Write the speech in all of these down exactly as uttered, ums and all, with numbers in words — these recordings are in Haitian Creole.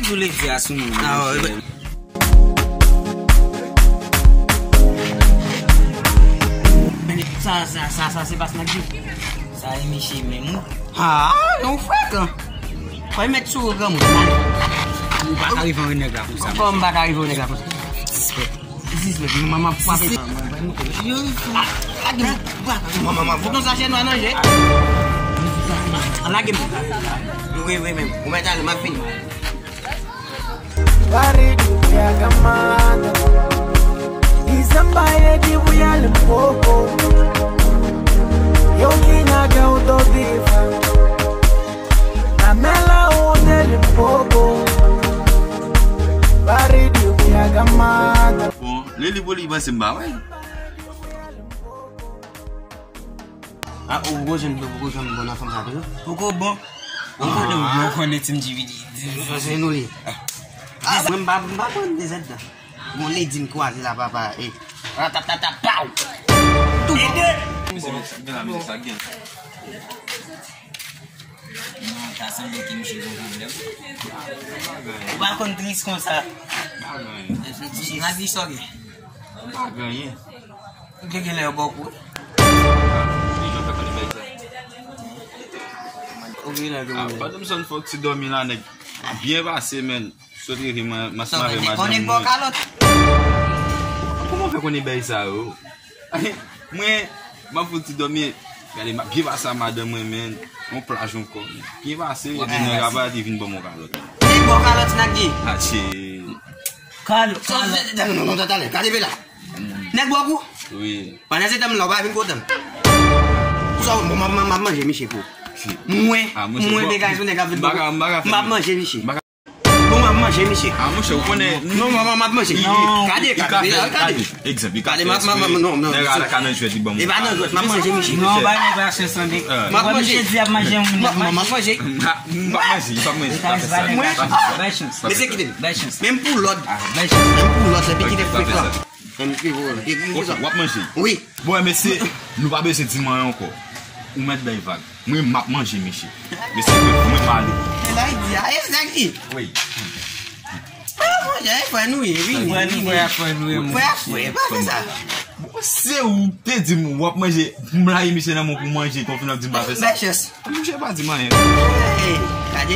Souleve a sou moun nan, Michel. Sa, sa, sa, sa, se pa Snack G. Sa e Michel menm, wi. Ah, yon frekan. Fò y met sou ou, granmoun. Ou pa ka rive anvè nèg la konsa. Kòman m pa ka rive anvè nèg la konsa? Disrespect. Disrespect. Manman, frape. Lage m. Manman, manman, fout yon sachè nwa nan je. Lage m. Wi, wi, men. Ou mèt ale, m ap vini. Baridi uyagamada. Dizamba ye dibu ya limpopo. Yo kinaga utobifa. Namela ude limpopo. Baridi uyagamada. Bon, li li pou li panse m pa wè. Ah, ou poko jwenn, ou poko jwenn bon nan fanm sa toujou? Poko bon. Ou konnen, ou konnen Team G V D. Se nou li. Ah, mwen m pa, m pa konn de zèt dan. Bon, li di m kwaze la, papa. Eh. Ratatata, pow! Ede! Misye, misye, misye, sa gen. Non, ta sanble ke misye gen pwoblèm. Ou pa konn tris konsa. Pa gen anyen. Misye, misye, sa gen. Pa gen anyen. Ou te genlè yo ba w kou. Li jan fè konnen bagay sa. Ou genlè yo ba w kou. Pandan m sot fè ti dòmi la, nèg byen pase, men. Sot reve, m ap mare madanm mwen. Kòman w fè konnen bagay sa yo? Mwen, m ap fè ti dòmi. Gade, m ap byen pase ak madanm mwen, men. Yon plaj ankò. Byen pase, epi nèg apa li vin ban m yon kalòt. Nèg ba w kalòt, Snack G. Atye. Kalòt, kalòt. Non, non, non, talè, gade la. Nèg ba w kou? Wi. Pandan se tan la, ou pa vin kontan. Sa, m ap manje misye pou. Mwen, mwen, degaj, nèg ap vin ban m. M ap manje misye. Bon, m ap manje misye. Ah, monchè, ou konnen. Non, m ap, m ap manje. Gade, gade, gade. Egzanp, li ka fè espre. Nèg a la ka nan jwèt, li ban m. E pa nan jwèt, m ap manje misye. Non, ba nèg la chans tande. M ap manje. Misye di ap manje, m ap manje. M ap manje, m ap manje. Bay chans. Mesye, kite m. Bay chans. Menm pou lòd. Bay chans. Menm pou lòd, se pitit frekan. Ok, w ap manje. Wi. Bon, mesye, nou pa bezwen di m anyen ankò. Ou mèt bay vag. Mwen, m ap manje, mesye. Mesye, mwen, mwen pale. E la, li di a, e sa ki? Wi. Ah, monchè, e frè nou ye, wi. Frè nou, frè a frè nou ye, frè a frè, pa fè sa. Bon, se ou te di m w ap manje, m rayi misye nan men pou manje, konfina di m pa fè sa. Bèl chans. Monchè, pa di m anyen. Ey, gade.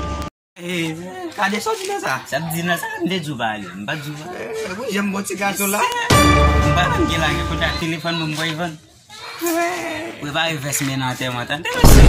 Eh, gade sa w di nan sa. Sa m di nan sa, m te di w pa ale. M pa di w pa ale. Eh, wi, jan m bon ti gason la. M pa menm gen la, gen kontak telefòn mwen, m voye vann. Prepare vès men nan antèman, tande, mesye.